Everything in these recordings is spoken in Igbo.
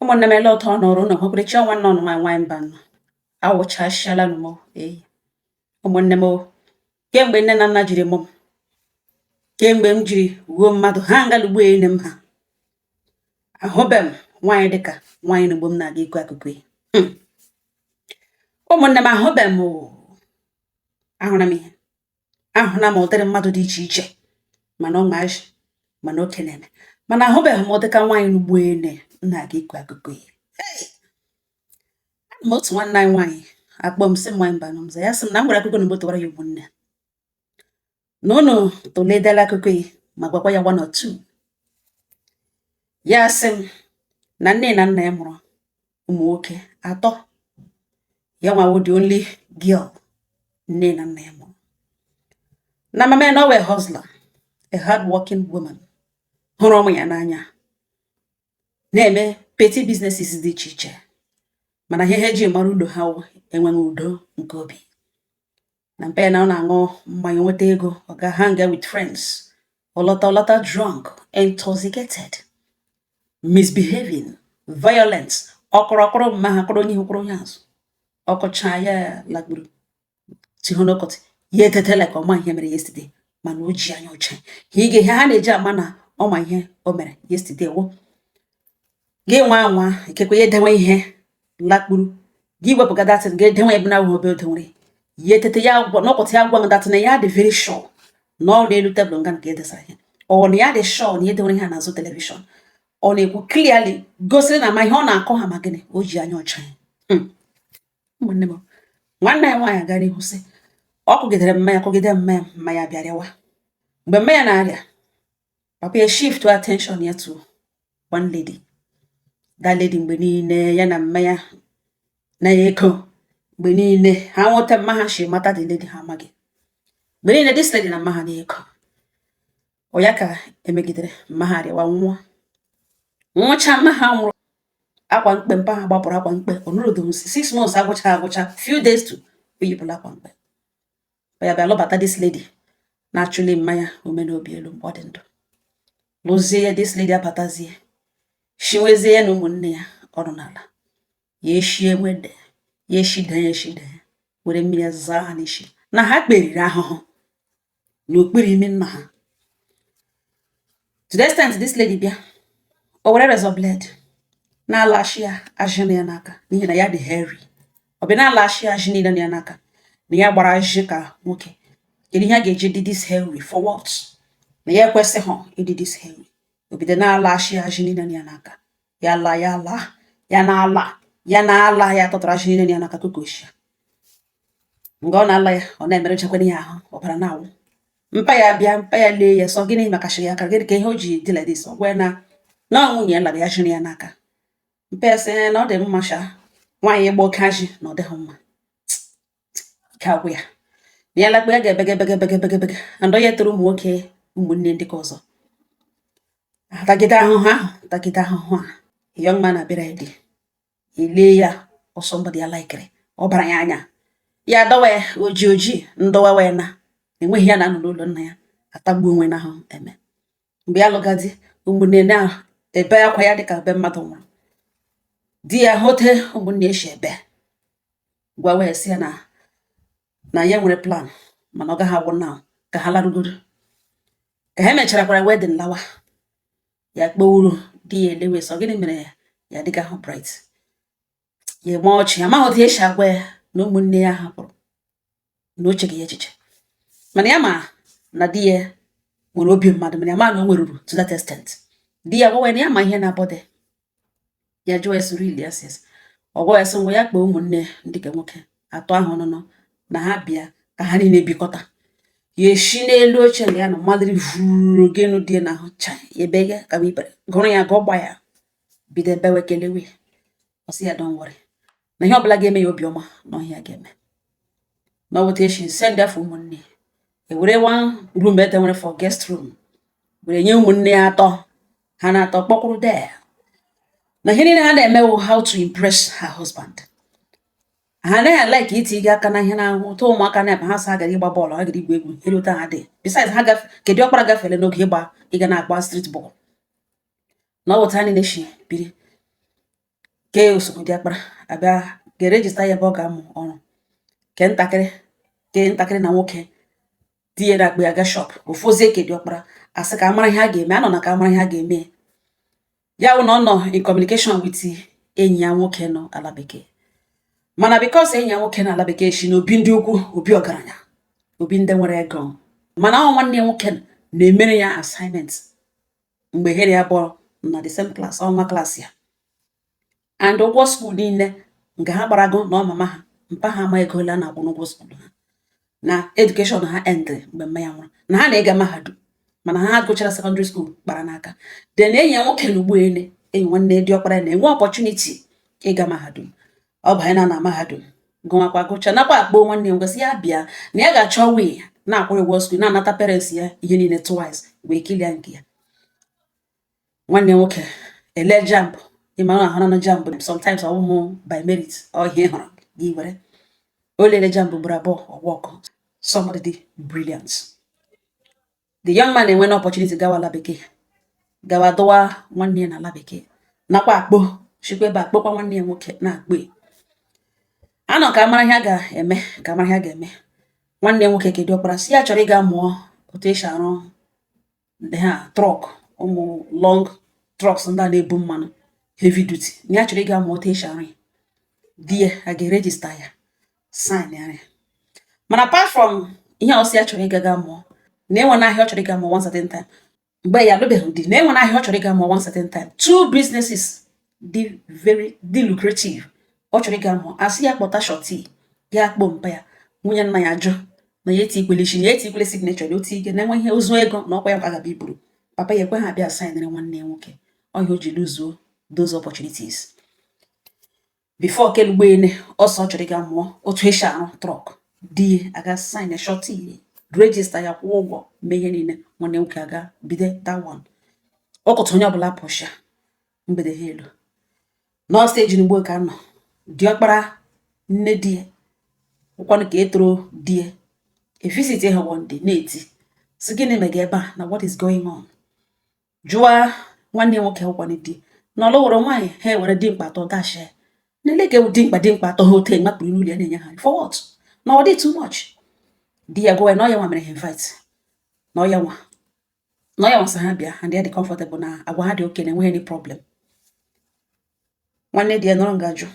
Ụmụnne m, ele ụtọ nọrọ ụnụ hụkwere chi ọnwa nọ nwaanyị nwaanyị mba nọ awụchasịala m. Ee, ụmụnne m, kemgbe nne na nna jiri mụ m, kemgbe m jiri wuo mmadụ ha ngalugbo ene m, ha ahụbe m nwaanyị dịka nwaanyị n'ugbo m na-aga ịkụ akụkụ ya. Ụmụnne m, ahụbe m, ahụra m ihe, ahụra m ụdịrị mmadụ dị iche iche, mana ụmụazị, mana oke na-eme, mana ahụbeghị m ụdịka nwaanyị n'ugbo ene m na-aga ịkụ akụkụ ya. Ana m otu nwanne anyị nwaanyị akpọ m, sị m, "Nwaanyị mba nọ," ya sị m na m gwara akụkọ na tụwara ya ụmụnne na unu tụledela akụkọ ya ma gwakwa ya one or two. Ya sị m na nne na nna ya mụrụ ụmụ nwoke atọ, ya nwawo the only girl nne na nna ya mụrụ, na mama ya na ọ wee hustler, a hard working woman, hụrụ ụmụ ya n'anya, na-eme petty businesses dị iche iche, mana ihe ha eji mara udo ha wụ enweghị udo nke obi. Na mpe ya na ọ na-aṅụ mmanya, nweta ego, ọ ga hang out with friends, ọlọta ọlọta drunk, intoxicated, misbehaving, violent, ọkọrọ ọkọrọ mma ha kọrọ onye ihu, kọrọ onye azụ, ọkọcha ya lakpuru tihu n'ọkọtị, ya etetela ka ọma ihe mere yesterday, mana o ji anya ọcha ihe ị ga ihe ha na-eji ama na ọma ihe o mere yesterday wụ gị nwa anwa ikekwe ya edewe ihe lakpuru, gị wepụga datin, ga edewe ebe na ahụ obe o ya etete ya gwa n'ọkọtị, ya gwa datin na ya dị very sure na ọ n'elu tebụl nga nke edesara ihe, ọ na ya dị sure na edewere ihe n'azụ television. Ọ na-ekwu clearly, gosiri na ma ihe ọ na-akọ ha ma gịnị o ji anya ọcha ya. Ụmụnne m, nwanne ya nwaanyị agara ihu sị ọ kụgidere mmanya, kụgide mmanya, mmanya bịarịwa. Mgbe mmanya na-arịa papa ya, shift attention ya to one lady. That lady, mgbe niile ya na mmanya na ya ego, mgbe niile ha nweta mma ha shi mata the lady, ha amaghị. Mgbe niile this lady na mma ha na ego ọ ya ka emegidere mma ha rịwa nwụọ. Nwụcha, mma ha nwụrụ, akwa mkpe mpa ha gbapụrụ akwa mkpe ọnụrụdo 6 months agwụcha agwụcha, few days to oyipụla akwa mkpe ya, bịa lụbata this lady na-achụli mmanya omenoobi elu mgbe ọ dị ndụ. Lụzie ya, this lady abatazie, shiwezie ya na ụmụnne ya ọrụ n'ala, ya eshie nwede ya, eshide ya, eshide ya, were mmiri zaa ha n'isi na ha kperiri ahụhụ n'okpuru imi nna ha. To the extent this lady bịa, o were razor blade na-alashi ya ajị nọ ya n'aka, n'ihi na ya dị hairy. Ọ bịa na-alashi ya ajị niile nọ ya n'aka, na ya gbara ajị ka nwoke. Kedu ihe a ga-eji dị this hairy? For what? Na ya ekwesịghị ịdị this hairy. O bido na-alashi ya ajị niile nọ ya n'aka, ya la, ya la, ya na-ala, ya na-ala, ya tọtara ajị niile nọ ya n'aka kokoshia. Mgbe ọ na-ala ya, ọ na-emerechakwana ya ahụ, ọbara na-awụ. Mpa ya bịa, mpa ya lee ya, sọ gịnị makashiri ya aka? Gịnị ka ihe o ji dị like this? Ọ gwa ya na ọ nwunye ya lara ya jiri ya n'aka. Mpa ya sị na ọ dị mma sha, nwaanyị ịgba oke ajị na ọ dịghị mma, ike agwụ ya na ya lakpa ya ga-ebege bege bege bege bege. And onye toro ụmụ nwoke, ụmụnne ndị ka ọzọ tagide ahụhụ ahụ, tagide ahụhụ a, young man abịara ya dị elee ya ọsọ mbọdụ ya laikiri, ọ bara ya anya, ya dọwa ya oji oji ndọwa wee na enweghị ya na-anọ n'ụlọ nna ya atagbu onwe na ahụ eme. Mgbe ya lụgadi, ụmụnne na-ebe akwa ya dịka ebe mmadụ nwụrụ. Di ya hụte ụmụnne esi ebe gwa wee sị ya na ya nwere plan, mana ọ gaghị agwụ na ka ha larugoro. Ka ha mechara kwara wedding lawa, ya kpowuru di ya elewe, sọ gịnị mere ya dịka ahụ bright, ya eme ọchị, amaghị otu esi agwa ya na ụmụnne ya hapụrụ na o cheghị ya echiche, mana ya ma na di ya nwere obi mmadụ, mana ya ma na o nweruru to that extent. Di ya gwawa ya na ya ma ihe na-abọde ya. Jụọ ya sị, "Really?" Yes. Ọ gwa ya sị ngwa, ya kpọọ ụmụnne ndị ka nwoke atọ ahụ nọ na ha bịa ka ha niile bikọta. Ya esi n'elu oche nga ya nọ mmadụ vuru gịnụ dị na ahụ cha ya, ebe ya ka ibere gụrụ ya, gụọ gba ya, bido ebewe, kelewe. Ọ sị ya don't worry, na ihe ọbụla ga-eme ya obiọma na ọhịa ga-eme na ọ wụta echi send afọ ụmụnne ewere one room ede nwere for guest room, were nye ụmụnne ya atọ ha na-atọ kpọkwuru there, na ihe niile ha na-emewo how to impress her husband. Ha anaghị like iti aka na ihe na ụtọ ụmụaka na-ebe ha sị ha gara ịgba bọọlụ, ha gara igwu egwu elu ụtọ ha dị. Besides, ha gafe kedu ọkpara gafere n'oge ịgba ịga na-agba street ball, na ọ wụta ha niile shi biri. Ke usoro diọkpara abịa ga-eregister ya ebe ọ ga-amụ ọrụ. Ke ntakịrị, ke ntakịrị na nwoke di ya na-akpụ ya aga shop ofozie. Ke diọkpara asị ka amara ihe a ga-eme, anọ na ka amara ihe a ga-eme ya wụ na ọ nọ in communication with enyi ya nwoke nọ ala bekee. Mana because enyi ya nwoke nọ ala bekee si n'obi ndị ukwu, obi ọgaranya, obi ndị nwere ego, mana ọ nwanne ya nwoke na-emere ya assignment mgbe here ya bụ na the same class, ọnwa class ya, and ụgwọ school niile nke ha gbarago na ọ mama ha, mpa ha ama ego ole a na-akwụ n'ụgwọ school ha, na education ha endịrị mgbe mma ya nwụrụ, na ha na-ịga mahadum, mana ha gụchara secondary school kpara n'aka. Then enyi ya nwoke na ugbo ene enyi nwanne diọkpara ya na-enwe opportunity ịga mahadum. Ọ banye na mahadum, gụnwakwa, gụcha, nakwa akpọ nwanne ya ngosi ya bịa na ya ga-achọ wee na-akwụrụ ụgwọ school, na-anata parents ya ihe niile twice, wee kilia nke ya. Nwanne ya nwoke ele JAMB, ịmara ahụ na JAMB sometimes ọ bụghị by merit, ọ ihe ị hụrụ gị were. O lere JAMB ugboro abụọ, ọgwụ ọkụ. Somebody dị brilliant, the young man enwe na opportunity gawa ala bekee, gawa dọwa nwanne ya n'ala bekee, nakwa akpọ chikwa ebe akpọkwa nwanne ya nwoke na-akpọ ya. Anọ ka amara ihe a ga-eme, ka amara ihe a ga-eme. Nwanne ya nwoke kedu ọkpara si ya chọrọ ịga mụọ otu esi arụ ndị ha truck, ụmụ long trucks ndị a na-ebu mmanụ, heavy duty, na ya chọrọ ịga mụọ otu esi arụ ya. Di ya a ga-eregister ya, sign ya. Mana apart from ihe ọ sị ya chọrọ ịga ga mụọ, na enwe n'ahịa ọ chọrọ ịga mụọ one certain time mgbe ya alụbeghị di, na enwe n'ahịa ọ chọrọ ịga mụọ one certain time, two businesses dị very dị lucrative ọ chọrọ ịga mụọ. Asị ya kpọta surety, ya akpọ mpa ya, nwunye nna ya jụ na ya etikwele isi, na ya etikwele signature, na otu ike na enwe ihe ozu ego na ọkwa ya ka ga-abịa iburu papa ya ekwe ha abịa signere nwanne ya nwoke ọhịa. O ji luzuo those opportunities before kelugbe ọsọ ọ chọrọ ịga mụọ otu esi arụ truck. Di ya aga sign surety, register ya, kwụọ ụgwọ, mee ihe niile. Nwanne nwoke aga bido that one. Ọkụtụ onye ọbụla pụsha mgbede ha elu nọ stage n'ugbo ka nọ. Diọkpara nne di ya ụkwanụ ka etoro di ya evisit ha one day, na-eti sị, "Gịnị mega ebe a? Na what is going on?" Jụọ nwanne ya nwoke ụkwanụ di na ọlụ were nwaanyị ha ewere dimkpa atọ dash ya n'ele ka ewu dimkpa dimkpa atọ ha ote makpuru n'ụlọ ya na-enye ha for what, na ọ dị too much. Di ya gwa ya na ọ ya nwa mere ha invite, na ọ ya nwa sị ha bịa, and ya dị comfortable na agwa ha dị oke, na enweghị any problem. Nwanne di ya nọrọ nga jụ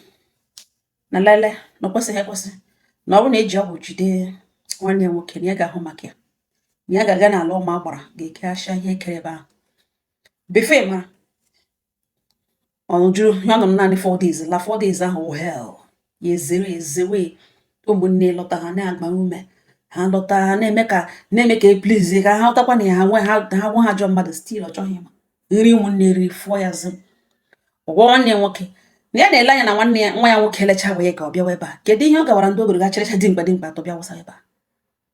na lele na ọ kwesịghị ekwesị, na ọ bụrụ na eji ọgwụ jide nwanne ya nwoke, na ya ga-ahụ maka ya, na ya ga-aga n'ala ụmụ agbara ga-ekeghachia ihe ekere ebe ahụ. Before mara ọ jụrụ ya, ọ nọrọ naanị 4 days la. 4 days ahụ wụ hell. Ya ezere ezewe ụmụnne lọta, ha na-agba ume, ha lọta, ha na-eme ka e please ka ha ghọtakwa na ya ha nwe ha, ha nwe ha ajọ mmadụ. Still ọ chọghị ịma nri ụmụnne riri fụọ ya zi ụgwọ. Nwanne ya nwoke na ya na-ele anya na nwanne ya, nwa ya nwoke lecha wee ka ọ bịawa ebe a. Kedu ihe ọ gawara ndị ogoro ga chịrịcha dimkpa dimkpa atọ bịa wụsa ebe a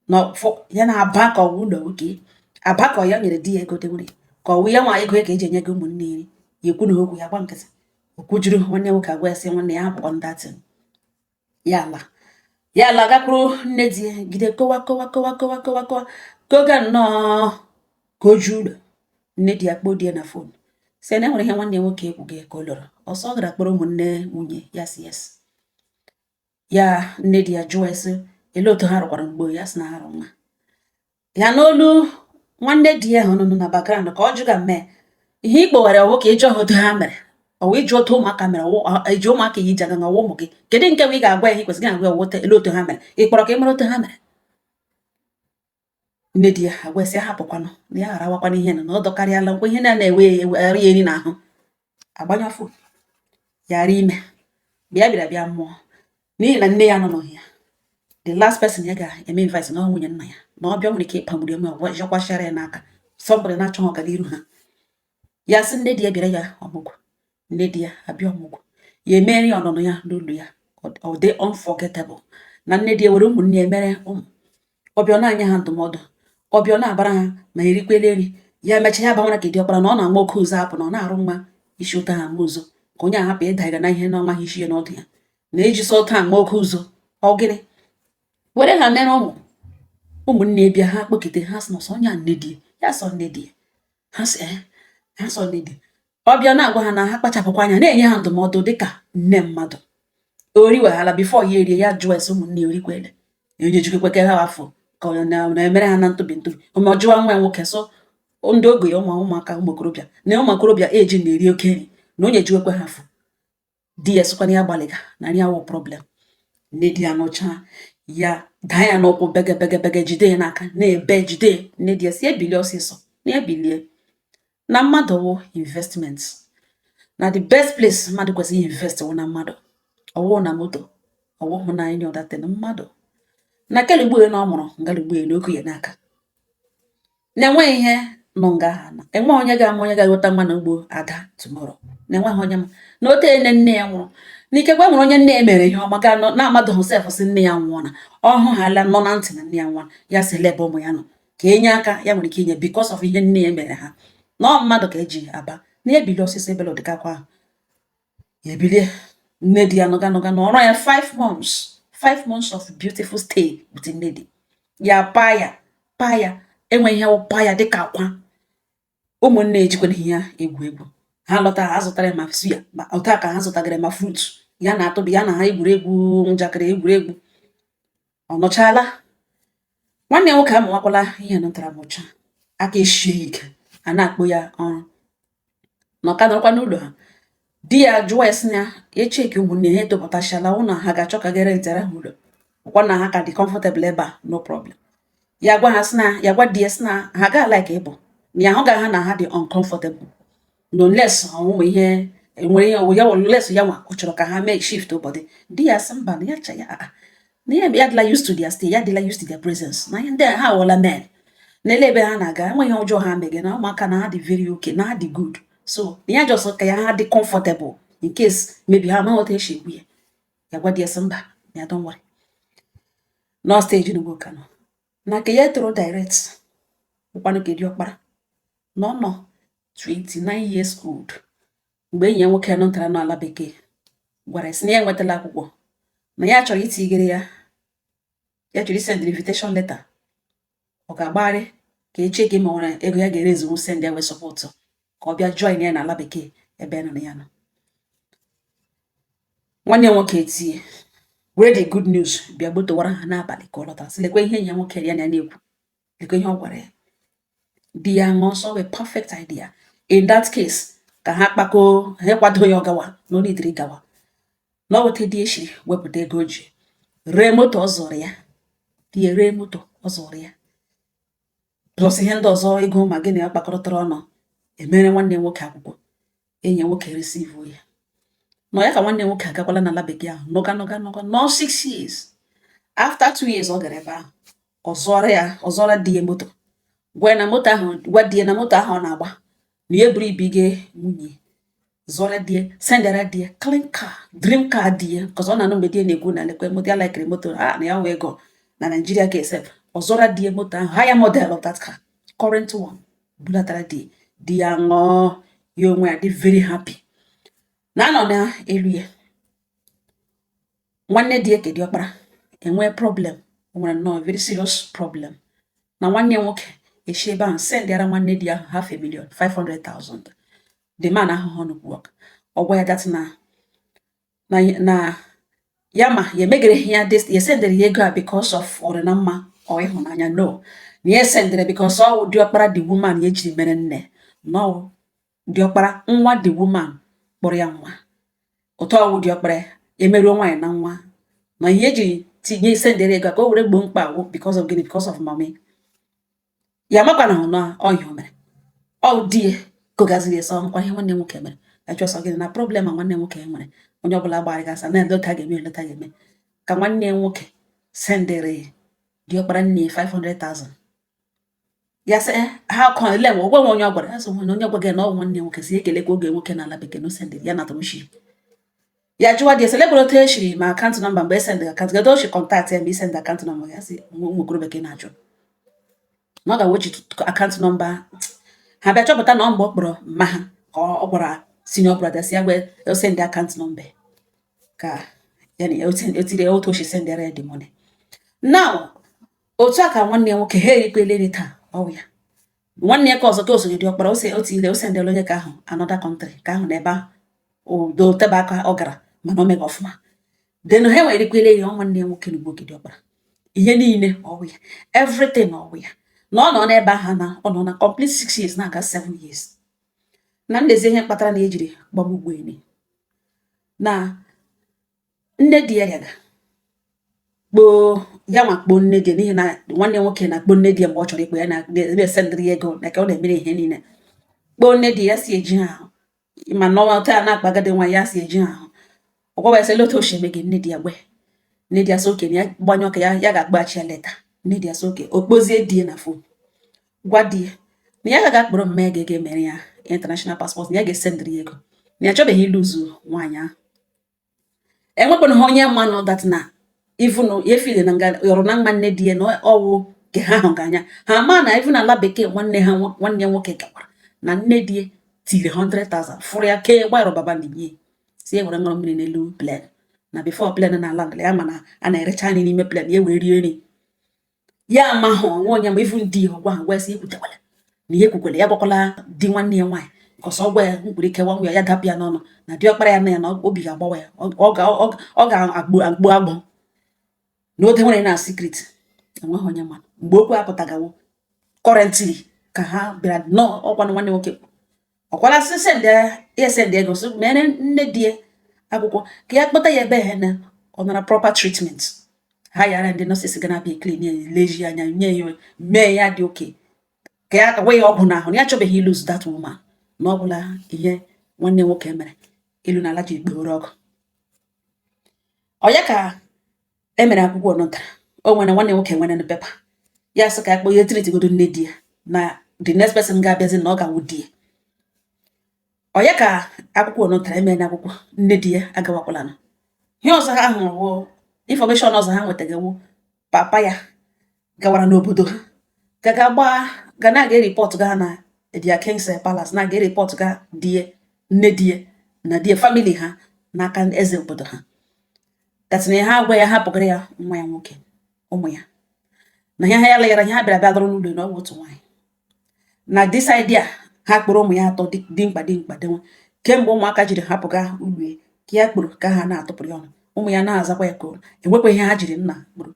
na ya na-aba ka ọwụ ụlọ nwoke aba ka ọ ya nyere di ya ego dewere ka ọwụ ya nwa ego ya ka eji enye gị ụmụnne nri. Ya ekwu na okwu ya gba nkịtị. Okwu juru nwanne nwoke agwa ya sị nwanne ya hapụkwa ndatin ya ala, ya ala gakwuru nne di ya gide kowa kowa kowa kowa kowa kowa koga nnọọ ka o ju ụlọ. Nne di ya kpọọ di ya na phone, sị na enwere ihe nwanne ya nwoke ekwughị ka o lọrọ ọsọ ọ gara kpọrọ ụmụnne nwunye ya. Si yes. Ya nne di ya jụọ ya sị elee otu ha rụkwara mgbe ya sị na ha rụ nwa ya n'olu. Nwanne di ya hụ nọ na background ka ọ jụga mme ihe ikpowara ọwụ ka ịjụ ha otu ha mere, ọwụ ịjụ otu ụmụaka mere, ọwụ eji ụmụaka yi ji aga ọwụ ụmụ gị. Kedu nke bụ ị ga-agwa ya ihe ị kwesịrị agwa ya? Ọwụ ele otu ha mere, ị kpọrọ ka ị mara otu ha mere? Nne di ya agwa sị ya hapụkwanụ, na ya ghara awakwana ihe na ọ dọkarịala nkwa ihe na-ewe ya eri n'ahụ agbanya phone yara ime mgbe ya bịara bịa mụọ, n'ihi na nne ya nọ n'ọhịa. The last person ya ga-eme invite na ọ nwunye nna ya, na ọbịa nwere ike ịkpagburu ya ma ọ jekwachara ya n'aka somebody na-achọghị ọganiru ha. Ya sị nne di ya bịara ya ọmụgwọ. Nne di ya abịa ọmụgwọ, ya emere ya ọnụnụ ya n'ụlọ ya, ọ dị unforgettable na nne di ya were ụmụnne ya mere ụmụ. Ọbịa ọ na-anya ha ndụmọdụ, ọbịa ọ na-abara ha ma erikwele nri. Ya mechaa ya banwara ka dị ọkpara na ọ na-ama oke ụzọ apụ, na ọ na-arụ mma isi ụtọ ha ama ụzọ ka onye ahapụ ịda na ihe na ọmaghị isi ya n'ọdụ ya na iji sọ ụtọ ama oke ụzọ. Ọ gịnị were ha mere ụmụ ụmụnne bịa ha kpọkete ha sị na ọsọ onye a nne di ya sọ nne di ya ha sị ha sọ nne di. Ọ bịa na-agwa ha na ha kpachapụkwa anya, na-enye ha ndụmọdụ dịka nne mmadụ. O riweghala before ya erie, ya jụọ ese ụmụnne ya orikwele, onye jikwekwe ha afọ ka ọ na-emere ha na ntobi ntobi. Ma ọ jụwa nwa ya nwoke, so ndị ogo ya, ụmụaka, ụmụ okorobịa na ụmụ okorobịa eji na-eri oke nri, na onye jiwekwe ha afọ. Di ya sịkwana ya gbalịga na nri awụ problem. Nne di ya nụcha ya, daa ya n'ụkwụ, bege bege bege, jide ya n'aka, na-ebe, jide ya. Nne di ya si ebilie ọsịsọ, na ebilie, na mmadụ wụ investment, na the best place mmadụ kwesịrị invest wụ na mmadụ, ọwụ na moto, ọwụhụ na any other thing, mmadụ. Na keligbo na ọ mụrụ ngalugbo na oku ya n'aka, na-enweghị ihe nọ nga ha, na enweghị onye ga-ama, onye ga-aghọta nwa na ugbo ada tomorrow, na enweghị onye ma na ote nne nne ya nwụrụ, na ikekwe nwere onye nne ya mere ihe ọma ga na-amadụghị sef, sị nne ya nwụọ na ọhụ ha ala nọ na ntị na nne ya nwụọ, ya sị lebe ụmụ ya nọ ka enye aka ya nwere ike inye because of ihe nne ya mere ha, na ọ mmadụ ka eji aba na ebili ọsịsọ ebele ụdịkakwa ahụ ya ebilie. Nne di ya nọga nọga na ọrụ ya 5 months, 5 months of beautiful stay with nne di ya. Paa ya, paa ya, enweghị ihe wụ paa ya dịka akwa. Ụmụnne ejikwana ihe ya egwu egwu. Ha lọta, ha zụtara ya ma suya, ma otu a ka ha zụtagara ma fruit ya na-atụbi ya na ha egwuregwu njakịrị, egwuregwu. Ọ nọchala, nwanne ya nwoke amụwakwala ihe nụtara mụcha aka eshie ya ike, a na-akpọ ya ọrụ na ọka nọrọkwa n'ụlọ ha. Di ya jụọ ya sị na ya echeki ụmụnne ha etopụtachala hụ na ha ga-achọ ka ga rentara ha ụlọ, ọkwa na ha ka dị comfortable ebe a, no problem. Ya gwa ha sị na ya gwa di ya sị na ha ga like ịbụ na ya hụga ha na ha dị uncomfortable, no unless ọnwụ ihe nwere ihe ya, unless ya nwa ọ chọrọ ka ha mee shift ụbọdị. Di ya sị mba, na ya cha ya na ya ya adịla used to their stay, ya adịla used to their presence, na ihe ndị a ha awọla men n'ele ebe ha na-aga, enweghị ọjọọ ha mege, na ụmụaka na ha dị very okay, na ha dị good, so na ya just ka ya ha dị comfortable in case maybe ha amaghị otu esi ekwu ya. Ya gwa di ya sị mba, na ya don't worry. Nọ stage n'ugbo ka nọ na nke ya toro direct ụkwanụ ka diọkpara na ọ nọ 29 years old mgbe enyi ya nwoke nọtara n'ala bekee gwara ya sị na ya enwetala akwụkwọ, na ya chọrọ itigere ya, ya chọrọ isend invitation letter, ọ ga-agbagharị ka eche ka ma nwere ego ya ga-erezinwu send ya wee support ka ọ bịa join ya n'ala bekee ebe ya nọ na ya nọ. Nwanne ya nwoke etinye were the good news bịa gbotowara ha n'abalị ka ọ lọtara, sị lekwa ihe enyi ya nwoke ya na ya na-ekwu, lekwa ihe ọ gwara ya. Di ya ṅụọ sọ wee perfect idea in that case ka ha kpakọọ, ha kwado ya ọgawa na ọ nidiri gawa na ọ weta. Di eshiri wepụta ego o ji ree moto ọ zụrụ ya, di ya ree moto ọ zụrụ ya plus ihe ndị ọzọ, ego ma gịnị ya kpakọrọtara ọnụ, emere nwanne ya nwoke akwụkwọ. Enyi ya nwoke receive ya nọ ya ka nwanne ya nwoke agakwala n'ala bekee ahụ nọga nọga nọga nọ 6 years. After 2 years ọ gara ebe ahụ, ọ zụọrọ ya, ọ zụọrọ di ya moto, gwa ya na moto ahụ, gwa di ya na moto ahụ ọ na-agba na ya buru ibu ige nwunye, zụọrọ di ya, sendara di ya clean car, dream car di ya, cause ọ na-anụ mgbe di ya na-ekwu na lekwe moto ya likere, moto a na ya nwe ego na Nigeria ka esef. Ọ zụọrọ di ya moto ahụ, higher model of that car, current one, bulatara di. Di ya ṅụọ ya, onwe ya dị very happy na anọ n'elu ya. Nwanne di ya ke diọkpara enwee problem, o nwere nnọọ very serious problem, na nwanne ya nwoke esi ebe ahụ sendịara nwanne di ahụ half a million, 500,000. The man ahụhụ nnukwu work. Ọ gwa ya that na ya ma ya emegere ya this, ya sendere ya ego a because of ọrịna mma ọ ịhụnanya, no, na ya sendere because ọ diọkpara the woman ya ejiri mere nne, na ọ diọkpara nwa the woman kpọrọ ya nwa ụtọ ọwụ diọkpara emeruo nwaanyị na nwa, na ihe eji tinye sendere ego a ka o were gboo mkpa awụ because of gịnị? Because of mommy ya makwana na ọhịa o mere ọ di ya kogaziri ya sọ nkwa ihe nwanne nwoke mere ya chọsọ gịnị na problem a nwanne nwoke nwere, onye ọbụla gbagharịgasị na elota ga-eme, elota ga-eme ka nwanne ya nwoke sendere diọkpara nne ya 500,000. Ya sị ha kọ ele nwe ogwe nwe onye ọ gwara ya sị nwe na onye gwa gị na ọ bụ nwanne nwoke si ekelekwa oge nwoke n'ala bekee na o sendere ya natara oshi. Ya jụwa di ya sị lekwere otu eshiri ma account number mgbe esend account kedu oshi contact ya mgbe isend account number. Ya sị ụmụ okorobịa ka ị na-ajụ na ọ ga-wechi account number. Ha bịa chọpụta na ọ mgbe ọ kpọrọ mma ha ka ọ gwara senior brother si ya gwa o send account number ka ya na o tiri otu o si sendere ya the money. Now otu a ka nwanne ya nwoke ha erikwele nri taa ọwụ ya Nwanne ya ka ọzọ ka osonye dị ọkpara ose otu ile ose ndịla onye ka ahụ another country ka ahụ n'ebe ahụ udo tebe aka ọ gara, mana o mega ọfụma. Then ha nwere ikwele ya nwanne ya nwoke na nwoke dị ọkpara, ihe niile ọwụ ya, everything ọwụ ya, na ọ nọ n'ebe ahụ na ọ nọ na complete 6 years na-aga 7 years. Na nlezi ihe kpatara na ejiri gbagbu ugboene na nne di ya rịaga kpoo ya nwa kpoo nne di ya, n'ihi na nwanne ya nwoke na-akpọ nne di ya mgbe ọ chọrọ ikpo ya na-esendịrị ya ego na ka ọ na-emere ihe niile. Kpoo nne di ya si eji ha ahụ ma n'ọnwa otu a na-akpa agadi nwa ya si eji ha ahụ. Ọgwa ya sị otu o si eme gị. Nne di ya gwe nne di ya sị okenye ya gbanye ọka ya, ya ga-akpọghachi ya later. Nne di ya sị oke o kpozie di ya na phone, gwa di ya na ya gaga akpọrọ mma ya ga-ega emere ya international passport, na ya ga-esendịrị ya ego, na ya achọbeghị ịlụzu nwaanyị ahụ. Enwekwana ha onye mma nọ that na even ya feel na nga yọrọ na mma nne di ya na ọwụ ke ha hụ anya ha ma na even ala bekee nwanne ha nwanne ya nwoke gakwara na nne di ya tiri 100,000 fụrụ ya kee gbara baba nye si e were ṅụrụ mmiri n'elu plane, na before plane na ala ya, mana a na-erecha nri n'ime plane, ya wee rie nri ya amahụ onwe onye. Ma even di ya ọgwa ha gwa sị ekwutekwala na ihe ekwukwele ya gwakwala di nwanne ya nwaanyị nkọsọ ọgwa ya mkpụrụ ike nwa ya, ya dapụ ya n'ọnụ na diọkpara ya na ya na obi ga-agbawa ya, ọ ga-agbụ agbụ agbụ na o nwere na secret enweghị onye ma. Mgbe okwu apụtagawo currently ka ha bịara nọ ọkwa na nwanne nwoke ọkwara sị send ya, send ego so mere nne di ya akwụkwọ ka ya kpọta ya ebe ha na ọ nara proper treatment. Ha yara ndị nurses ga na-abịa clean ya, leji anya nye ya, mee ya dị oke ka ya gwa ya ọgwụ n'ahụ, na ya achọbeghị lose that woman. Na ọ bụla ihe nwanne nwoke mere elu na ala ji kpewere ọgụ ọ ya ka e mere akwụkwọ nọtara o nwere nwanne nwoke nwere na paper ya sị ka ya kpọọ ihe treatgodo nne di ya, na the next person ga-abịazi na ọ ga-awụ di ya. Ọ ya ka akwụkwọ nọtara eme na akwụkwọ nne di ya agawakwala. Na ihe ọzọ ha hụrụ wụ information ọzọ ha nwetaga wụ papa ya gawara n'obodo ha gaga gbaa ga na-aga report ga na their king's palace, na-aga report ga di ya, nne di ya na di ya, family ha n'aka eze obodo ha, that na ha agwa ya hapụgara ya nwa ya nwoke, ụmụ ya, na ihe ha ya leghara ihe ha bịara bịa dọrọ n'ụlọ na ọ bụ otu nwaanyị na this idea ha kpọrọ ụmụ ya atọ dị mkpa dị mkpa dịnwa kemgbe ụmụaka jiri hapụga ụlọ ya ka ya kpụrụ ka ha na-atụpụrụ ya ọnụ, ụmụ ya na-azakwa ya ka enwekwa ihe ha jiri nna kpụrụ.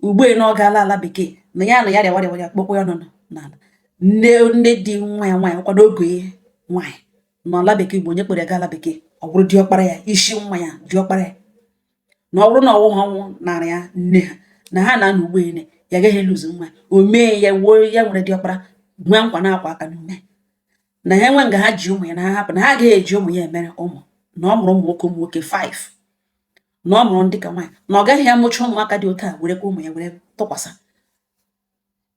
Ugbu na ọ gaala ala bekee na ya na ya rịawa rịawa ya kpọkwa ya ọnụ n'ala. Nne nne di nwa ya nwaanyị kwado oge nwaanyị n'ala bekee bụ onye kpere ya gaa ala bekee, ọ bụrụ diọkpara ya, isi nwa ya, diọkpara ya, na ọ bụrụ na ọnwụ ha ọnwụ nara ya nne ha na ha na-anọ ugboene ya agaghị eluzu nwa ya. O mee ya wuo ya nwere diọkpara nwee nkwa na-akwa aka n'ume na ha enwe nga ha ji ụmụ ya na ha hapụ na ha agaghị eji ụmụ ya emere ụmụ, na ọ mụrụ ụmụ nwoke, ụmụ nwoke 5, na ọ mụrụ ndị ka nwaanyị, na ọ gaghị amụcha ụmụaka dị otu a werekwa ụmụ ya were tụkwasị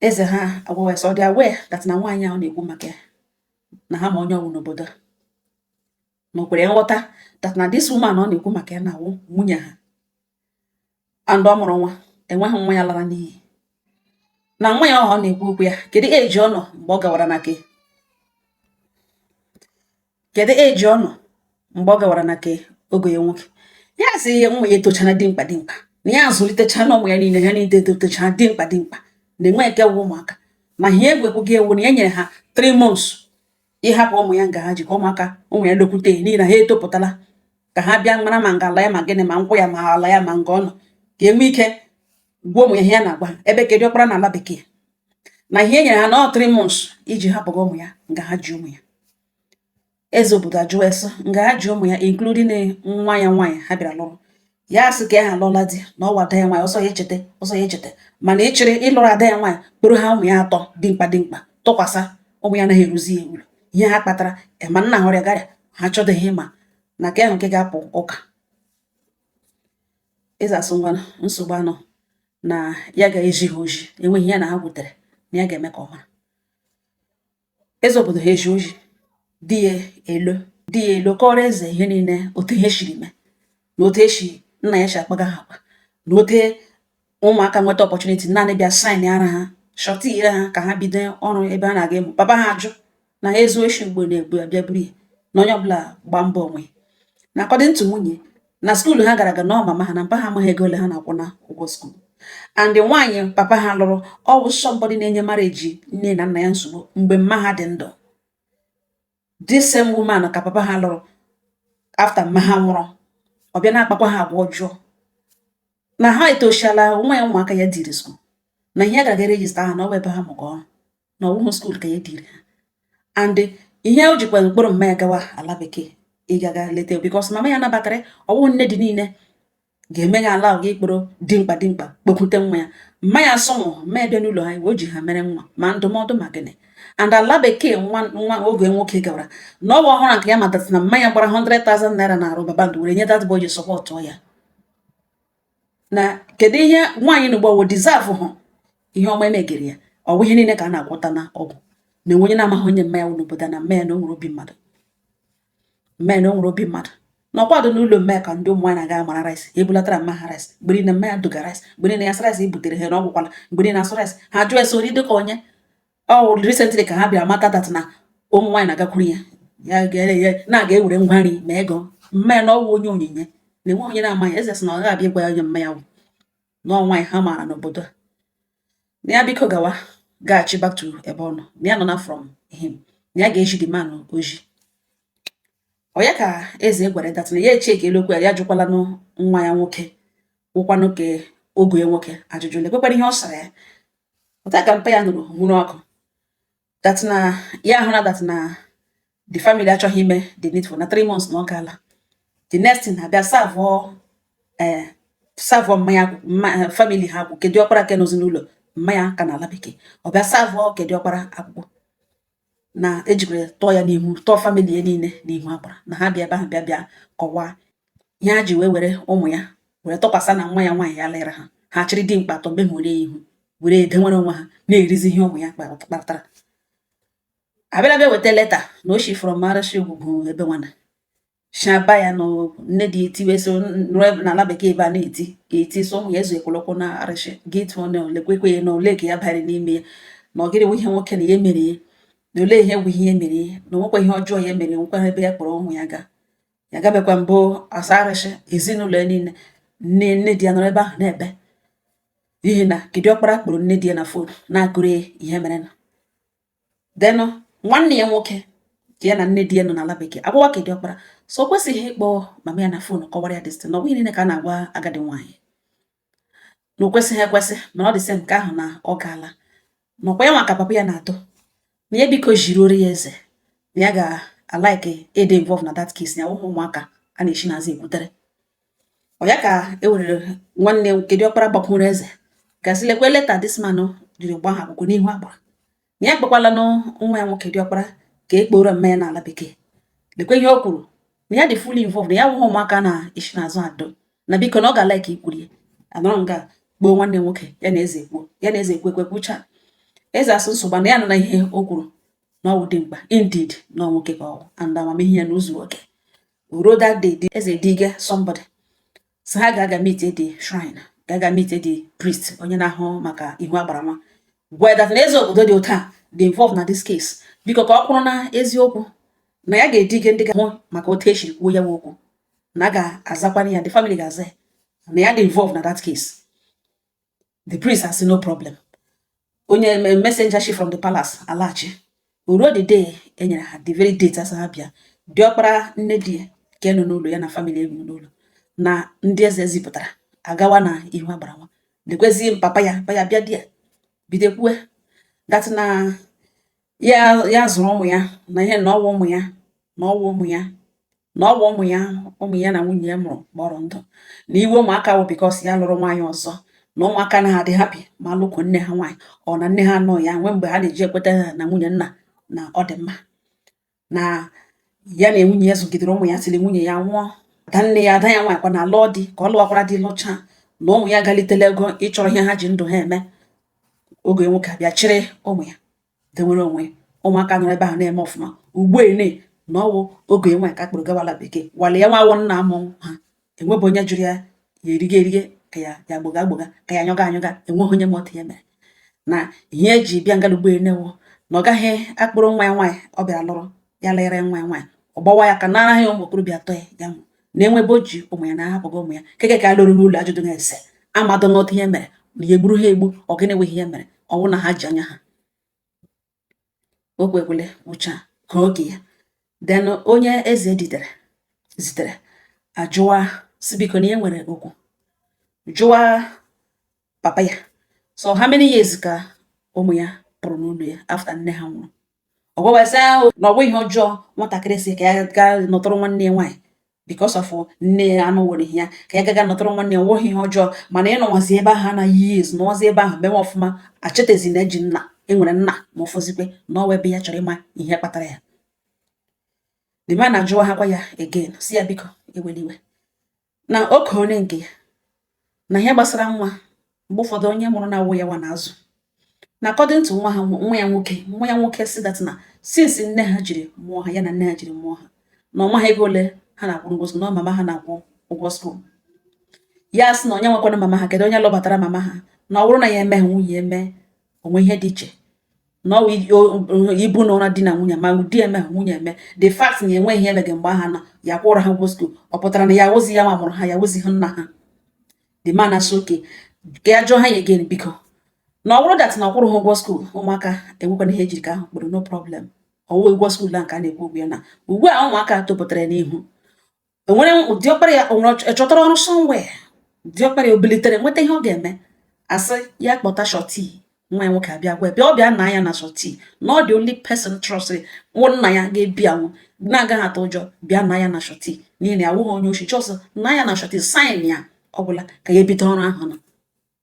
eze. Ha agwawa ya sị ọ dị aware that na nwaanyị ahụ na-ekwu maka ya na ha ma onye ọwụ n'obodo a, na o kwere nghọta that na this woman ọ na-ekwu maka ya na awụ nwunye ha and ọ mụrụ nwa, enweghị nwa ya lara n'iyi, na nwa ya ọ na-ekwu okwu ya, kedu eji ọ nọ mgbe ọ gawara na ke, kedu eji ọ nọ mgbe ọ gawara na ke ogo ya nwoke. Ya sị ihe nwa ya etochana dimkpa dimkpa, na ya azụlitecha na ụmụ ya niile, ha niile etochana dimkpa dimkpa, na enweghị nke wụ ụmụaka, na ihe egwu ekwughị ewu na ya nyere ha 3 months ịhapụ ụmụ ya nga ha ji ka ụmụaka ụmụ ya lokwute ya, n'ihi na ha etopụtala ka ha bịa mara ma nga ala ya ma gịnị ma nkwụ ya ma ala ya ma nga ọ nọ, ka enwee ike gwa ụmụ ya ihe ya na-agwa ha ebe kedụ ọkpara na ala bekee, na ihe e nyere ha na ọ 3 months iji hapụga ụmụ ya nga ha ji ụmụ ya. Eze obodo ajụwa ese nga ha ji ụmụ ya, including nwa ya nwaanyị ha bịara lụrụ. Ya sị ka ya ha alụọla di na ọwa ada ya nwaanyị ọsọ ya echeta, ọsọ ya echeta, mana ịchịrị ịlụrụ ada ya nwaanyị kpụrụ ha ụmụ ya atọ dimkpa dimkpa tụkwasị ụmụ ya anaghị eruzi ya uru ihe ha kpatara ma nna ha ọrịa garịa ha chọdịghị ịma na ka ahụ nke ga-apụ ụka. Eze asụ ngwa nsogbu anọ na ya ga-eji ha oji enweghị ya na ha gwutere na ya ga-eme ka ọ mara. Eze obodo ha eji oji di ya elo, di ya elo kọrọ eze ihe niile, otu ihe siri mee na otu esi nna ya si akpaga ha akpa, na otu ụmụaka nweta opportunity naanị bịa sign ara ha shọta ire ha ka ha bido ọrụ ebe ha na-aga ịmụ papa ha ajụ na ha ezu oshi mgbe na-egbu abịa buru ya, na onye ọbụla gba mbọ onwe. Na according to nwunye na school ha gara aga na ọ mama ha na mpa ha amaghị ego ole ha na-akwụ na ụgwọ school. And nwaanyị papa ha lụrụ, ọ bụ somebody na-enye marriage nne na nna ya nsogbu mgbe mma ha dị ndụ. This same woman ka papa ha lụrụ after mma ha nwụrụ, ọ bịa na-akpakwa ha agwa ọjọọ. Na ha etoshiala nwa ya, ụmụaka ya dịrị school, na ihe gara aga register ha na ọ bụ ebe ha mụkọ ọrụ, na ọwụhụ school ka ya dịrị ha. And ihe o jikwa mkpụrụ mma ya gawa ala bekee ịgaga leta, because mama ya nabatara ọwụ nne dị niile ga-eme ya ala ga ikporo dimkpa dimkpa kpokwute nwa ya. Mma ya asọnwụ mma ya bịa n'ụlọ ha, o ji ha mere nwa ma ndụmọdụ ma gịnị. And ala bekee nwa nwa oge nwoke gawara na ọwa ọhụrụ nke ya matara na mma ya gbara 100,000 naira na arụ babandụ were nye that boy ji support ya. Na kedu ihe nwaanyị na ugbo wo deserve hụ ihe ọma emegere ya? Ọ bụ ihe niile ka a na-agwọta na ọgwụ na enwe onye na-amaghị onye mma ya wụ n'obodo, na mma ya na o nwere obi mmadụ, mma ya na o nwere obi mmadụ, na ọkwado n'ụlọ mma ya ka ndị ụmụ nwaanyị na-aga amara rice, ebulatara mma ha rice mgbe niile. Mma ya doga rice mgbe niile, ya sị rice butere ha na ọgwụkwala mgbe niile asụ rice. Ha jụọ ese ori dịka onye ọ recently ka ha bịara mata that na ụmụ nwaanyị na-agakwuru ya, ya ga- ya na-aga ewere ngwa nri ma ego. Mma ya na ọwụ onye onyinye na enwe onye na-amaghị. Eze sị na ọ gaghị abịa ịgwa ya onye mma ya wụ na ọ nwaanyị ha maara n'obodo a, na ya biko gawa gaghachi back to ebe ọ nọ, na ya nọ na from him, na ya ga-eji the man oji. Ọ ya ka eze gwara that na ya eche ka elu okwu ya, ya jụkwala nwa ya nwoke wụkwanụ ka ogo ya nwoke ajụjụ, lekwekwara ihe ọ sara ya. Pụta ka mpa ya nụrụ nwụrụ ọkụ that na ya ahụra that na the family achọghị ime the needful na 3 months na ọ gaala. The next thing, abịa serve ee serve mmanya mma family ha akwụ kedu ọkpara ke nọzi n'ụlọ mmanya ka na ala bekee. Ọ bịa serve kedu ọkpara akwụkwọ na ejikwara tọọ ya n'ihu, tọọ family ya niile n'ihu agbara, na ha bịa ebe ahụ bịa bịa kọwaa ihe ha ji wee were ụmụ ya were tọkwasị na nwa ya nwaanyị ya lere ha. Ha chịrị dimkpa atọ mgbe ya ihu were edenwere onwe ha na-erizi ihe ụmụ ya kpatara. Abịara bịa weta letter na o shi from arụsị ogwugwu ebe nwana shaba ya na nne dị etiwe so nọrọ n'ala bekee ebe a na-eti eti so ụmụ ya ezu ekwolokwu na arụsị gị tụọ na lekwekwe ya na ole ka ya bara n'ime ya, na ọ gịnị wụ ihe nwoke na ya mere ya, na ole ihe bụ ihe ya mere ya, na onwekwa ihe ọjọọ ya mere, nwekwa ebe ya kpọrọ ụmụ ya gaa. Ya gabekwa mbụ asa arụsị ezinụlọ ya niile. Nne nne di ya nọrọ ebe ahụ na-ebe n'ihi na kedu ọkpara kpọrọ nne di ya na phone na-akụrụ ya ihe mere na denụ nwanne ya nwoke ka ya na nne di ya nọ n'ala bekee agwawa kedu ọkpara so o kwesịghị ịkpọ mama ya na phone kọwara ya this thing, na ọ bụghị niile ka a na-agwa agadi nwaanyị, na o kwesịghị ekwesị. Mana ọ dị sị nke ahụ na ọ gaala nakwa ya nwa ka papa ya na-atọ na ya biko jiruoro ya eze, na ya ga-alike ịdị involve na that case, ya ụmụ ụmụaka a na-esi n'azụ ekwutere. Ọ ya ka e werere nwanne kedu ọkpara gbakwuru eze gasị lekwe letter this man jiri gba ha akwụkwọ n'ihu agbara, na ya kpekwala nwa ya nwoke diọkpara ka e kporo mma ya n'ala bekee, lekwe ihe o kwuru, na ya dị fully involved, na ya wụghị ụmụaka na-esi n'azụ adọ, na biko na ọ ga-alike ikwuru ya. Anọrọ nga kpoo nwanne nwoke ya na eze kwuo, ya na eze ekwu ekwe kwucha, eze asụ nsogbu na ya nọ na ihe o kwuru na ọ wụ dị mkpa indeed, na ọ nwoke ka ọ wụ and amamihe ya na ụzọ oke ruo that day. Eze dige somebody so ha ga-aga meet the shrine, ga-aga meet the priest onye na-ahụ maka ihu agbara nwa, gwa that na eze obodo dị otu a dị involved na this case, biko ka ọ kwụrụ na eziokwu, na ya ga-edige ndị ga-ahụ maka otu esiri kwuo ya okwu, na a ga-azakwana ya, the family ga-aza ya, na ya dị involved na that case. The priest asị no problem. Onye messenger shi from the palace alaghachi. Ruo the day e nyere ha, the very date asa ha bịa, diọkpara nne di ya nke nọ n'ụlọ ya na family ebi n'ụlọ na ndị eze zipụtara agawa na ihu agbara nwa, lekwezi papa ya. Papa ya bịa di ya bido kwue that na ya ya zụrụ ụmụ ya na ihe na ọwụ ụmụ ya, na ọwụ ụmụ ya, na ọwụ ụmụ ya, ụmụ ya na nwunye ya mụrụ kpọrọ ndụ, na iwe ụmụaka wụ because ya lụrụ nwaanyị ọzọ, na ụmụaka anaghị adị happy ma alụkwo nne ha nwaanyị, ọ na nne ha nọ ya nwee mgbe ha na-eji ekweta ha na nwunye nna na ọ dị mma, na ya na nwunye ya zụgidere ụmụ ya tiri nwunye ya nwụọ. Ada nne ya, ada ya nwaanyị kwa na alụọ di ka ọ lụwakwara di lụchaa, na ụmụ ya galitela ego ịchọrọ ihe ha ji ndụ ha eme. Oge nwoke abịa chịrị ụmụ ya dewere onwe, ụmụaka nọrọ ebe ahụ na-eme ọfụma. Ugbu ene na ọwụ oge nwaanyị ka kpụrụ gawala bekee wale ya nwa nna amụ ha, enwebe onye jụrụ ya, ya erige erige ka ya ya gboga agboga ka ya anyụga anyụga, enweghị onye ma otu ya mere na ihe eji bịa ngalugbo enewo, na ọ gaghị akpụrụ nwa ya nwaanyị ọ bịara lụrụ ya lere nwa ya nwaanyị ọ gbawa ya ka nara ya ụmụ okorobịa atọ ya ya mụrụ na enwebe o ji ụmụ ya na ahapụghị ụmụ ya keke ka a lụrụ n'ụlọ ajụjụ na-ese amadụ n'otu ihe mere Na ya egburu ha egbu, ọ gịnị nweghị ihe mere ọ wụ na ha ji anya ha o kwekwele kwucha ka oge ya. Then onye eze didere zitere ajụwa si biko na ya nwere okwu jụwa papa ya, so how many years ka ụmụ ya pụrụ n'ụlọ ya after nne ha nwụrụ? Ọ gwawasị ahụ na ọ bụ ihe ọjọọ nwatakịrị si ka ya gaa nọtụrụ nwanne ya nwaanyị because of nne ya anụ were ya ka ya gaga nọtụrụ nwanne ya, nweghị ihe ọjọọ. Mana ịnọnwazi ebe ahụ anaghị years nọwazi ebe ahụ mewe ọfụma, achetezi na eji nna, enwere nna, ma ụfọzikwe na ọwa ebe ya chọrọ ịma ihe kpatara ya. The man ajụwa ha kwa ya again, si ya biko ewela iwe na oke onye nke ya na ihe gbasara nwa. Mgbe ụfọdụ onye mụrụ na-awụ ya nwa na-azụ na according to nwa ha, nwa ya nwoke, nwa ya nwoke si that na since nne ha jiri mụọ ha, ya na nne ha jiri mụọ ha, na ọma ha ego ole ha na-akwụ ụgwọ school, na mama ha na-akwụ ụgwọ school. Ya sị na onye nwekwana mama ha, kedu onye lụbatara mama ha? Na ọ bụrụ na ya eme, nwunye eme onwe ihe dị iche na ọ wụ ibu na ụra di na nwunye, ma di eme, nwunye eme. The fact na enweghị ihe emege mgbe aha na ya kwụrụ ha ụgwọ school, ọ pụtara na ya awụzi ya nwa mụrụ ha, ya awụzighị nna ha? The man asị oke ka ya jụọ ha ya again, biko, na ọ bụrụ that na ọ kwụrụ ha ụgwọ school, ụmụaka enwekwana ihe ejiri ka ahụ kpụrụ, no problem. Ọwụ ụgwọ school a nke a na-ekwu okwu ya na ugbu a ụmụaka topụtara n'ihu, enwere diọkpara ya o nwere chọtara ọrụ somewhere, diọkpara ya o bilitere nweta ihe ọ ga-eme, asị ya kpọta surety. Nwa ya nwoke abịa gwa ya, bịa, ọ bịa nna ya na surety, na ọ dị only person trust nwụ nna ya ga-ebi anwụ na-agaghị atụ ụjọ, bịa nna ya na surety, n'ihi na ya awụghị onye oshi, just nna ya na surety sign ya ọ gwụla ka ya ebido ọrụ ahụ na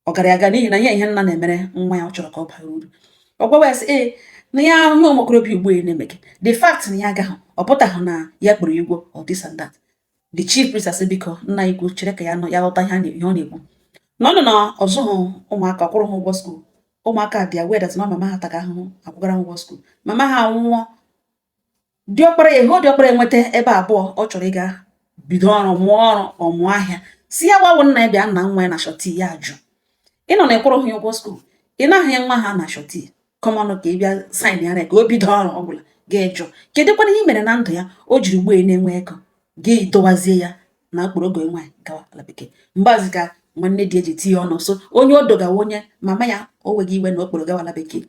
ọ gara aga, n'ihi na ihe ihe nna na-emere nwa ya, ọ chọrọ ka ọ bara uru. Ọ gwawa ya sị ee, na ya ahụ ụmụ okorobịa ugbu a na-eme gị, the fact na ya agaghị, ọ pụtaghị na ya kpụrụ igwe or this and that. The chief priest asị biko, nna ikwu chere ka ya nọ ya ghọta ihe ihe ọ na-ekwu, na ọ nọ na ọzụghị ụmụaka, ọ kwụrụ ha ụgwọ school. Ụmụaka dị aware that na mama ha taga ahụhụ akwụgara ha ụgwọ school. Mama ha anwụọ, diọkpara ya ihe diọkpara enweta ebe abụọ ọ chọrọ ịga bido ọrụ, mụọ ọrụ, ọ mụọ ahịa, si ya gwawo nna ya bịa nna nwa ya na surety, ya ajụ. Ịnọ na ịkwụrụ ha ụgwọ school, ị naghị nwa ha na surety common ka ị bịa sign ya ka o bido ọrụ ọbụla ga-ejụ kedụkwana ihe i mere na ndụ ya o jiri ugbo na-enwe ego gị dowazie ya na mkpụrụ oge nwaanyị gawa ala bekee. Mgbazi ka nwanne di eji tinye ọnụ so onye o dogawa onye mama ya o nweghị iwe na okporo gawa ala bekee,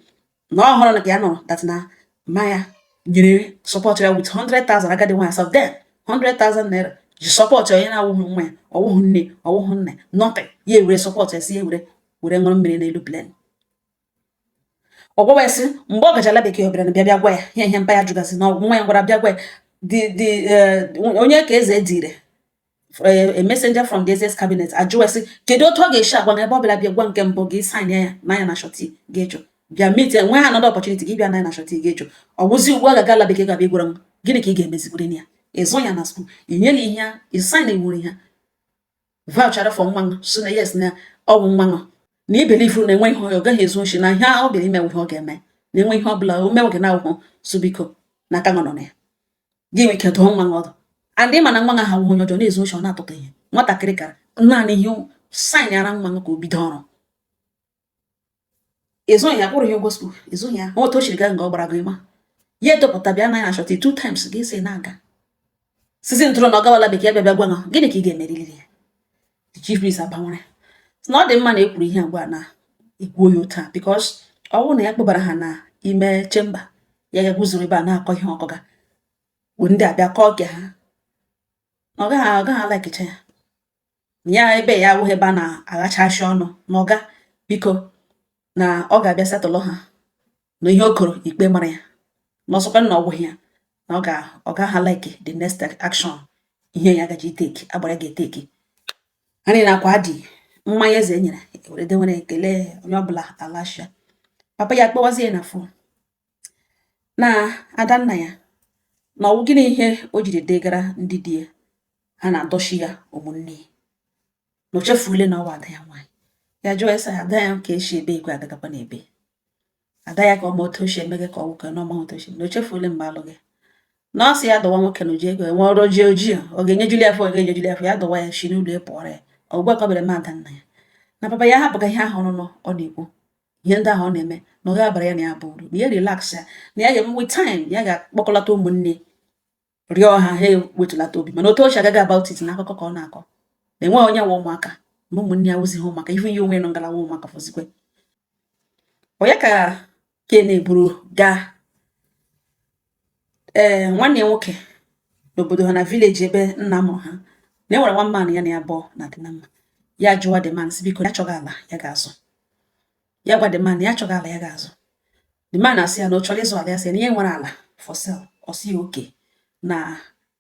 na ọ hụrụ na ka ya nọrọ that na mama ya nyere support ya with 100,000, agadi nwaanyị so then 100,000 naira ji support onye na-awụghị nwa ya, ọwụghị nne, ọwụghị nne, nothing, ya ewere support ya, si ya ewere were ṅụrụ mmiri n'elu plane. Ọ gwawa ya sị mgbe ọ gachara bekee, ọ bịara na bịa bịa gwa ya ihe ihe mpa ya jụgasị na nwa ya gwara bịa gwa ya the onye ka eze dịrị a messenger from the eze's cabinet ajụwa sị kedu otu ọ ga-esi agwa na ebe ọ bịara bịa gwa nke mbụ gị sign ya na ya na surety ga-ejụ bịa meet ya, nwee ha another opportunity gị bịa na ya na surety ga-ejụ. Ọ bụzi ugbu a ga-aga ala bekee ga-abịa gwara m gịnị ka ị ga-emezikwere ya? Ịzụ ya na school, ị nyela ihe, ị sign nwere ihe voucher for nwa so na yes, na ọ bụ nwa na i believe na enwe ihe ọ gaghị ezu oshi, na ihe ọ bịara ime ihe ọ ga-eme na enwe ihe ọ bụla o mewe na ahụhụ so biko n'aka nọ na ya gị nwee ike dụọ nwa ọdụ. And ịma na nwa ha awụghị onye ọjọọ na-ezu oshi, ọ na-atụtụ ihe nwatakịrị gara naanị ihe sign ara nwa ka o bido ọrụ. Ịzụghị ya, kwụrụ ya ụgwọ school, ịzụghị ya otu o siri gaa nga ọ gbara gị ma ya edopụta bịa na ya na surety two times gị si na-aga sizi ntụrụ na ọ gawala bekee bịa bịa gwa ha gịnị ka ị ga-emeriri ya? The chief priest abanwere na ọ dị mma na ekwuru ihe agwa na ekwuo ya otu a, because ọ bụrụ na ya kpọbara ha na ime chamber, ya ga guzoro ebe a na-akọ ihe ọkọga bụ ndị abịa kọọ ke ha, na ọ gaghị alakicha ya ya ebe ya awụghị ebe a na-aghachasị ọnụ, na ọga biko na ọ ga-abịa settle ha na ihe o koro ikpe mara ya, na ọsọkwa na ọ gwụghị ya, na ọ gaghị like the next action ihe ya gaji take agbara ga-eteki. Ha niile akwa dị mmanya eze nyere were dewere ekele onye ọbụla alashia. Papa ya kpọwazie na phone na ada nna ya na ọwụ gịnị ihe o jiri degara ndị di ya ha na-adọchi ya ụmụnne ya, na o chefuole na ọwa ada ya nwaanyị. Ya jụọ ya sị ada ya ka esi ebe ekwe agagakwa na ebe ada ya ka ọ ma otu o si emege ka ọ wụ ka na ọma otu o si na o chefuole mgbe alụghị, na ọ sị ya dọwa nwoke na oji ego enwe ọrụ ojii ojii ọ ga-enyejuli afọ, ọ ga-enyejuli afọ, ya dọwa ya shi n'ụlọ ya pụọrọ ya. Ugbu a ka ọ bịara eme ada nna ya na papa ya hapụga ihe ahụ ọnụnụ ọ na-ekwu, ihe ndị ahụ ọ na-eme na ọ ga-abara ya na ya bụ uru, na ya relax ya, na ya ga-eme with time, ya ga-akpọkọlata ụmụnne rịọ ha, ha ewetulata obi. Mana otu o si agaghị about it na akụkọ ka ọ na-akọ na enweghị onye nwe ụmụaka Na ụmụnne ya wụzi ha ụmụaka, ihu ya onwe nọ ngalaba ụmụaka fọzikwe. Ọ ya ka ke na-eburu gaa ee nwanne ya nwoke n'obodo ha na village ebe nna mụrụ ha, na enwere nwa man ya na ya abụọ na dị na mma. Ya jụwa the man sị biko, ya chọghị ala ya ga-azụ. Ya gwa the man na ya chọghị ala ya ga-azụ. The man asị ya na ọ chọrọ ịzụ ala. Ya sị na ya nwere ala for sale. Ọ sị ya okay, na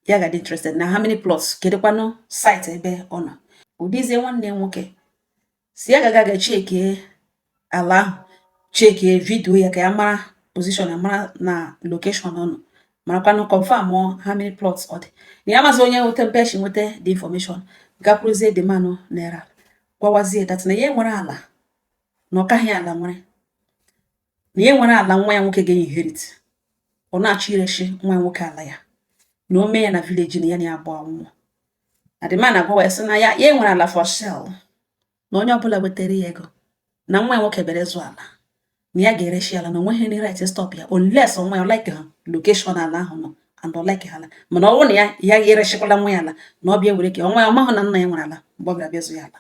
ya ga-adị interested, na how many plots, kedụkwanụ site ebe ọ nọ. Ụdịzie nwanne ya nwoke si ya gaga ga checkie ala ahụ, checkie video ya ka ya mara position ya, mara na location ọ nọ, marakwanụ confirm how many plots ọ dị. Na ya mazi onye nweta mpechi nweta the information, gakwuruzie the man na-ere ala, gwawazie that na ya nwere ala, na ọ kaghị ala nwere, na ya nwere ala nwa ya nwoke ga-inherit. Ọ na-achọ ireshi nwa ya nwoke ala ya, na o mee ya na village na ya na ya abụọ anwụọ. Na the man agwawa ya sị na ya ya nwere ala for sale, na onye ọbụla wetara ya ego na nwa ya nwoke bịara ịzụ ala, na ya ga-ereshi ala, na onweghị any right stop ya unless nwa ya like ha location ala ahụ nọ and ọ like ha ala. Mana ọ bụrụ na ya ya ereshikwala nwa ya ala, na ọ bịa were ka nwa ya ọmahụ na nna ya nwere ala mgbe ọ bịara bịa zụ ya ala.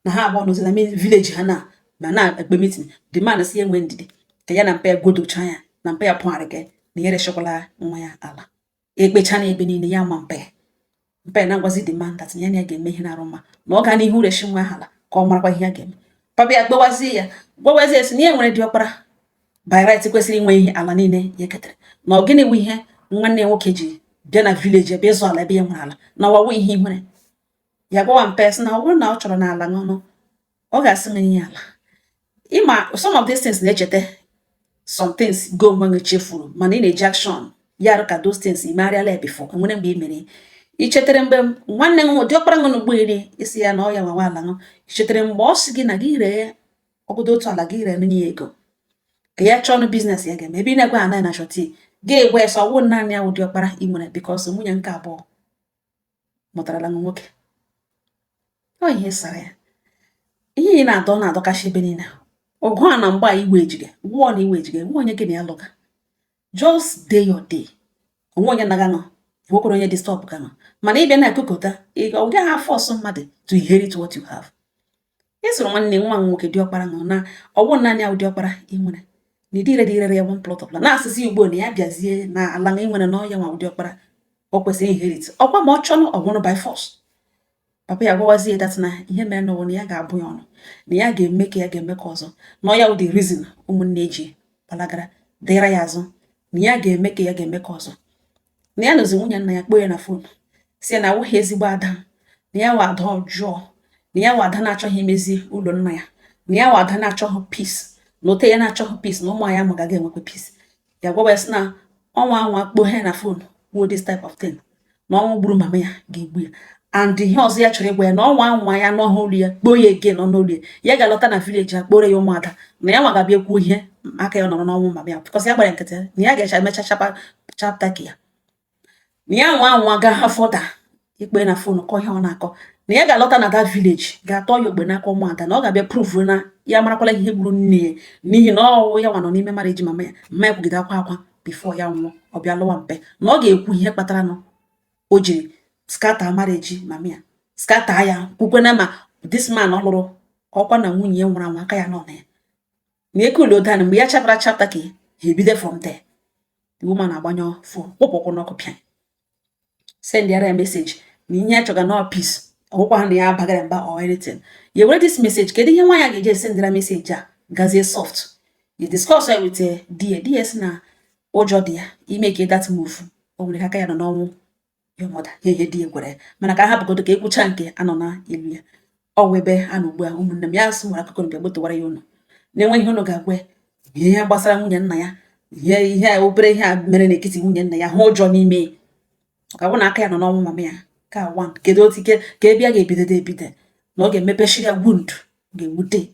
Na ha abụọ nọzi na village ha na ma na-ekpe meeting. The man si ya nwee ndidi ka ya na mpa ya godocha ya na mpa ya pụgharị ka na ya ereshikwala nwa ya ala. Ekpecha na ebe niile ya ma mpa ya, mpa ya na-agwazi the man that ya na ya ga-eme ihe na-arụ mma, na ọ gaa n'ihu reshi nwa ya ala ka ọ marakwa ihe ya ga-eme. Papa ya kpewazie ya, gwawazie ya sị na ya nwere diọkpara by right kwesịrị inwe ihe ala niile ya ketara, na ọ gịnị wụ ihe nwanne ya nwoke ji bịa na village ebe ịzụ ala ebe ya nwere ala, na ọwawu ihe ihere. Ya gwawa mpa ya sị na ọ bụrụ na ọ chọrọ n'ala ṅụnụ, ọ ga-asị m nye ala. Ịma some of these things na-echeta some things go onwe gị chefuru, mana ị na-eji action ya arụ ka those things imegharịala ya before. Enwere mgbe ị mere ị chetara mgbe nwanne m diọkpara ṅụ n'ugbo iri isi ya na ọ ya nwawa ala ṅụ. Ị chetara mgbe ọ sị gị na gị ree ọgụdọ otu ala, gị ree nye ya ego ka ya chọọ ọnụ business ya ga-eme ebe ị na-ekwe anaghị na shọti ga-egwe ya sọ ọwụ naanị ya wụ diọkpara ị nwere, because nwunye nke abụọ mụtarala nwoke. Ọ ihe sara ya ihe ị na-adọ na-adọkashi ebe niile ọgụ a na mgba iwe ejige wụọ na iwe ejige nwe onye gị na ya lụga. Just day your day, onwe onye naga nọ, nwekwara onye disturb ka nọ. Mana ịbịa na-ekokọta, ọ gaghị a-force mmadụ to inherit what you have. Ị sụrụ nwanne nwa m nwoke diọkpara nọ na ọwụ naanị ya diọkpara ị nwere, na ịdị ready irere ya one plot of land, na-asịsị ugbo na ya bịazie na ala ị nwere na ọya nwa diọkpara o kwesịrị inherit ọkwa ma ọ chọnụ ọgwụrụ by force. Papa ya gwawazie that na ihe mere n'ụwa na ya ga-abụ ya ọnụ, na ya ga-eme ka ya ga-eme ka ọzọ, na ọ ya wụ the reason ụmụnne ji gbalagara dịra ya azụ, na ya ga-eme ka ya ga-eme ka ọzọ, na ya nọzi. Nwunye nna ya kpọọ ya na phone, si ya na awụghị ezigbo ada, na ya wa ada ọjọọ, na ya wa ada na-achọghị imezi ụlọ nna ya, na ya wa ada na-achọghị peace, na ote ya na-achọghị peace, na ụmụ ya amụgaghị enwekwa peace. Ya gwawa ya sị na ọnwa anwa kpoghe na phone kwuo this type of thing, na ọnwụ gburu mama ya ga-egbu ya. And ihe ọzọ ya chọrọ ịgwa ya, na ọnwa anwa ya n'ọhụrụ olu ya kpoo ya ege nọ n'olu ya, ya ga-alọta na village ya kporo ya ụmụada, na ya nwa ga-abịa kwuo ihe aka ya nọrọ n'ọnwụ mama ya, because ya gbara nkịtị na ya ga-echa emecha chapter ka ya na ya nwa anwa ga ha fọda ikpe na phone kọ ihe ọ na-akọ, na ya ga-alọta na that village ga-atọ ya ogbe n'aka ụmụada, na ọ ga-abịa prove na ya marakwala ihe gburu nne ya, n'ihi na ọ ya nwa nọ n'ime marriage mama ya. Mama ya kwugide akwa akwa before ya nwụọ, ọ bịa lụwa mpe, na ọ ga-ekwu ihe kpatara nụ o jiri scatter marriage mama ya, scatter ya, kwukwena ma this man ọ lụrụ ọkwa na nwunye ya nwụrụ anwụ aka ya nọ na ya, na ekulo dan mgbe ya chaptara chapter ka ha ebido from there. The woman agbanyụ phone, kwụpụ ụkwụ n'ọkụ, pịa send ya message na ihe ya chọga na peace, ọgwụkwa ha na ya abagara mba or anything. Ya were this message, kedu ihe nwaanyị a ga-eji esendịra message a gazie soft? You discuss ya with di ya. Di ya sị na ụjọ dị ya ime ka that move, o nwere aka ya nọ n'ọnwụ your mother. Ya ihe di ya gwara ya, mana ka a hapụgodo ka ekwucha nke anọ na elu ya. Ọ wụ ebe a nọ ugbu a. Ụmụnne m, ya sị nwere akụkọ bịa gbotowara ya unu na-enwe ihe unu ga-agwa ya, ihe gbasara nwunye nna ya, ihe a obere ihe a mere n'etiti nwunye nna ya, hụ ụjọ n'ime ya ọ ga-abụ na aka ya nọ n'ọnwụ mama ya ka one. Kedu otu ike ka ebe a ga-ebido ebido na ọ ga-emepechiri ya wound ga-ewute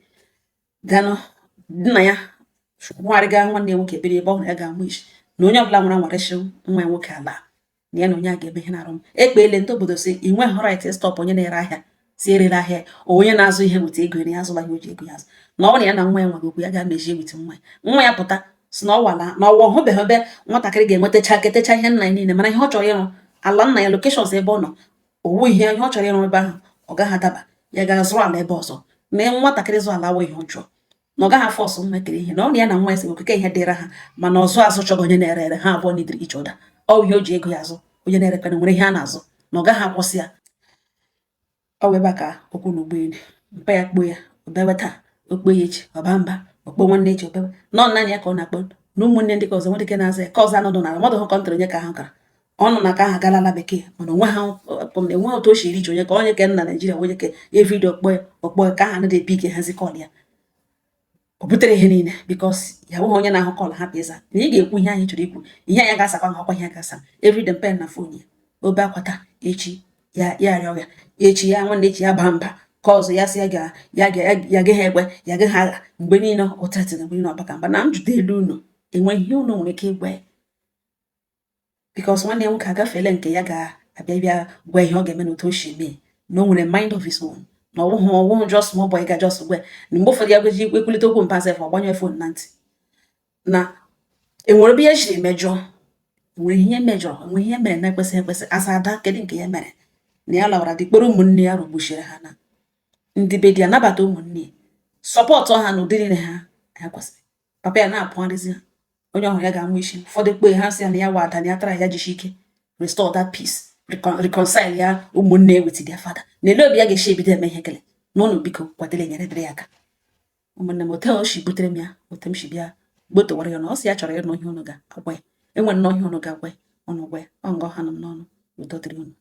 ganụ nna ya nwagharịga nwanne ya nwoke ekpere ebe ọ hụrụ ya ga-amụ isi na onye ọbụla nwere anwarechi nwa ya nwoke ala, na ya na onye a ga-eme ihe na-arụ m ekpeele. Ndị obodo si ị nweghị right stop onye na-ere ahịa si erere ahịa, onye na-azụ ihe weta ego na ya azụla ihe o ji ego ya azụ, na ọ bụrụ na ya na nwa ya nwere okwu, ya ga-amezie weta nwa ya. Nwa ya pụta si na ọ wala na ọwa hụbeghị ebe nwatakịrị ga-enwetacha ketecha ihe nna ya niile, mana ihe ọ chọrọ ịrụ ala nna ya, locations ebe ọ nọ, owu ihe ihe ọ chọrọ ịrụ ebe ahụ, ọ gaghị adaba. Ya ga-azụrụ ala ebe ọzọ na nwatakịrị zụ ala awụ ihe ọjọọ, na ọ gaghị afọ ọsọ mmekere ihe na ọ na ya na nwa esi okike ihe dịra ha. Mana ọzụ azụ chọgọ onye na-ere ere, ha abụọ nidiri each other. Ọ ihe o ji ego ya azụ, onye na-erekwana nwere ihe a na-azụ, na ọ gaghị akwụsị ya. Ọ wee ebe a ka okwu na ụgbọelu mpa ya kpoo ya obewe taa, okpo ya echi ọba mba, okpo nwanne echi obewe nọ. Naanị ya ka ọ na-akpọ na ụmụnne ndị ka ọzọ nwere ike na-aza ya ka ọzọ anọdụ n'ala mmadụ hụ country onye ka ahụ gara. Ọ nọ na ka ahụ gara ala bekee, mana onwe ha enwe otu o si eri ji onye ka onye ke nna Naijiria, onye ke everyday ọkpọ ya, ọkpọ ya ka ahụ anaghị epi ike hazi call ya. O butere ihe niile because ya bụghị onye na-ahụ call hapụ ịza, na ị ga-ekwu ihe anyị chọrọ ikwu, ihe anyị ga-asakwa nhọkwa ihe ga-asa. Everyday pen na phone ya obe akwa taa, echi ya ya arịọ ya, echi ya nwanne, echi ya baa mba ka ọzọ ya sị ya ga ya ga ya gaghị ekwe ya gaghị agha. Mgbe niile ụtatịrị, mgbe niile ọbaka mba na m jide elu unu enwe ihe unu nwere ike ịgwa ya, because nwanne ya nwoke agafeela nke ya ga-abịa bịa gwa ihe ọ ga-eme na otu o si eme, na o nwere mind of his own, na ọwụhụ just small boy ga just gwa. Na mgbe ụfọdụ ya gweji ekwulite okwu mpa sef, ọgbanyụ phone na ntị. Na enwere ebe ya siri mejọọ, enwere ihe mejọrọ, enwere ihe mere na-ekwesịghị ekwesị asa ada. Kedu nke ya mere na ya lawara dị kpọrọ ụmụnne ya rụgbuchiri ha na ndị be di ya nabata ụmụnne ya, support ha na ụdị niile ha ha kwesịrị. Papa ya na-apụgharịzi ha, onye ọhụrụ ya ga-anwụ isi. Ụfọdụ kpe ha sị ya na ya wa ada, na ya tara ya jishi ike restore that peace, reconcile ya ụmụnne with their father, na ele obi ya ga-esi ebido eme ihe kele na ụnụ. Biko kwadere nyere dịrị ya aka, ụmụnne m. Otu o si butere m ya, otu m si bịa gbotowara ya na ọ sị ya chọrọ ịnụ ihe ụnụ ga-agwa ya, enwere nnọọ ihe ụnụ ga-agwa ya, ụnụ gwa ya. Ọ nga ọha nọ m n'ọnụ. Udo dịrị unu.